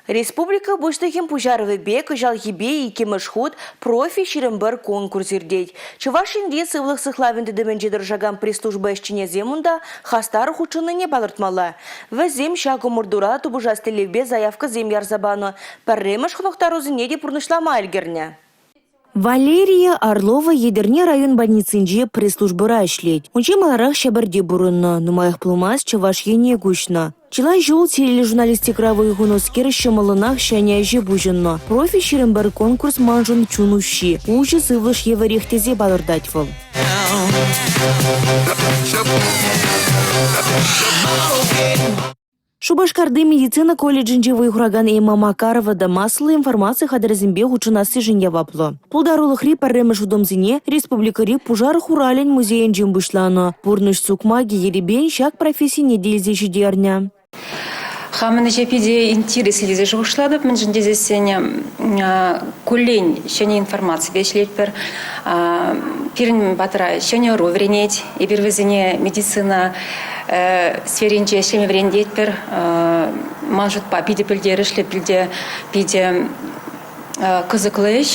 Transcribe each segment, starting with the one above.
Республика Пуҫлӑхӗн пуҫарӑвӗпе кӑҫалхипе иккӗмӗш хут «Профи 21» конкурс иртет. Чӑваш Енри сывлӑх сыхлавӗн тытӑмӗнче тӑрӑшакан пресс-служба ӗҫченӗсем унта хастар хутшӑннине палӑртмалла. Вӗсем ҫак ӑмӑртура тупӑшас тӗллевпе заявкӑсем ярса панӑ, пӗрремӗш хӑнӑхтарусене те пурнӑҫлама ӗлкӗрнӗ. Валерия Орлова Етӗрне район больницинче пресс-службӑра ӗҫлет. Унччен маларах Ҫӗпӗрте пурӑннӑ, нумаях пулмасть Чӑваш Ене куҫнӑ. Чылай ҫул тележурналистикӑра вӑй хунӑскер ҫӑмӑллӑнах ҫӗнӗ ӗҫе пуҫӑннӑ. «Профи 21» конкурс маншӑн чун уҫҫи, уҫӑ сывлӑш евӗрех тесе палӑртать вӑл. Шупашкарти медицина колледжӗнче вӑй хуракан Эмма Макарова та массӑллӑ информаци хатӗрӗсемпе хутшӑнассишӗн яваплӑ. Пултарулӑхри пӗрремӗш утӑмсене республикӑри пушар хуралӗн музейӗнчен пуҫланӑ. Пурнӑҫ сукмакӗ ерипен ҫак профессине те илсе ҫитернӗ. Хамӑн ӗҫе питӗ интереслӗ тесе шухӑшлатӑп, мӗншӗн тесессӗн куллен ҫӗнӗ информаципе ӗҫлетпӗр. Пирӗн патра ҫӗнӗ ӑру вӗренет. Эпир вӗсене медицина сферинче ӗҫлеме вӗрентетпӗр. Ман шутпа, питӗ пӗлтерӗшлӗ, питӗ кӑсӑклӑ ӗҫ.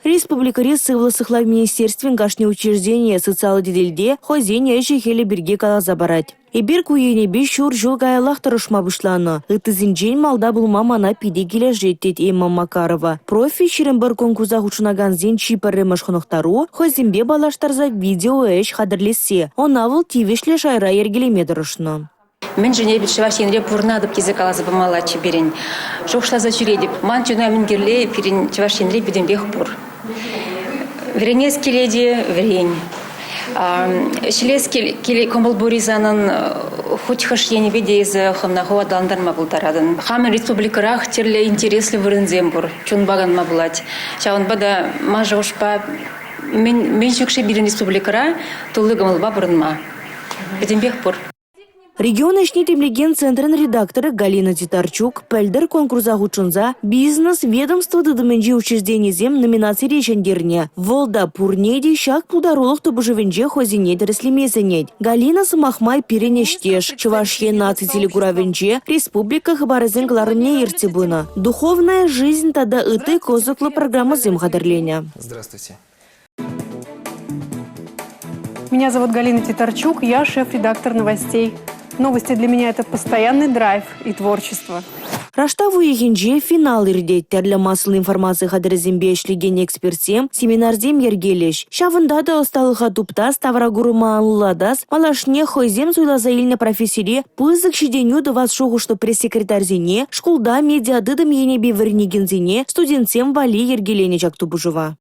Республикӑри сывлӑх сыхлав министерствин кашни учрежденийӗ социаллӑ тетелте хӑйсен ӗҫӗ-хӗлӗ пирки каласа парать. Эпир ку енӗпе ҫур ҫул каяллах тӑрӑшма пуҫланӑ. Ыттисенчен малта пулма мана питӗ килӗшет, тет Эмма Макарова. «Профи 21» конкурса хутшӑнакансен чи пӗрремӗш хӑнӑхтару – хӑйсемпе паллаштарса видеоӗҫ хатӗрлесси. Ӑна вӑл тивӗҫлӗ шайра йӗркелеме тӑрӑшнӑ. Мӗншӗн эпӗ Чӑваш Енре пурӑнатӑп тесе каласа памаллаччӗ пирӗн. Шухӑшласа ҫӳретӗп. Ман чуна мӗн кирли пирӗн Чӑваш Енре пӗтӗмпех пур. Вӗренес килет-и – вӗрен. Ӗҫлес кӑмӑл пур-и санӑн, хуть хӑш енӗпе те эсӗ хӑвна ху аталантарма пултаратӑн. Хамӑр республикӑрах тӗрлӗ интереслӗ вырӑнсем пур, чунпа канма пулать. Ҫавӑнпа та ман шухӑшпа, мӗн ҫук-ши пирӗн республикӑра тулли кӑмӑлпа пурӑнма? Пӗтӗмпех пур. Регион ӗҫне тимлекен центрӑн редакторӗ Галина Титарчук пӗлтӗр конкурса хутшӑнса «Бизнес ведомство тытӑмӗнчи учрежденисем» номинацире ҫӗнтернӗ. Вӑл та пурне те ҫак пултарулӑх тупӑшӑвӗнче хӑйсене тӗрӗслеме сӗнет. Галина, сӑмах май, пирӗн ӗҫтеш, Чӑваш Ен наци телекуравӗнче республика хыпарӗсен кӑларӑмне ертсе пынӑ. «Духовная жизнь» тата ытти кӑсӑклӑ программӑсем хатӗрленӗ. Здравствуйте. Меня зовут Галина Титарчук, я шеф-редактор новостей. Новости для меня – это постоянный драйв и творчество. Раштав уйӑхӗнче финал иртет. Тӗрлӗ массӑллӑ информаци хатӗрӗсемпе ӗҫлекен экспертсем семинарсем йӗркелӗҫ. Ҫавӑнта та ӑсталӑха туптас, тавракурӑма анлӑлатас, малашне хӑйсем суйласа илнӗ профессире пысӑк ҫитӗнӳ тӑвас шухӑшлӑ пресс-секретарьсене, шкулта медиатытӑм енӗпе вӗренекенсене, студентсем валли йӗркеленӗ ҫак тупӑшӑва.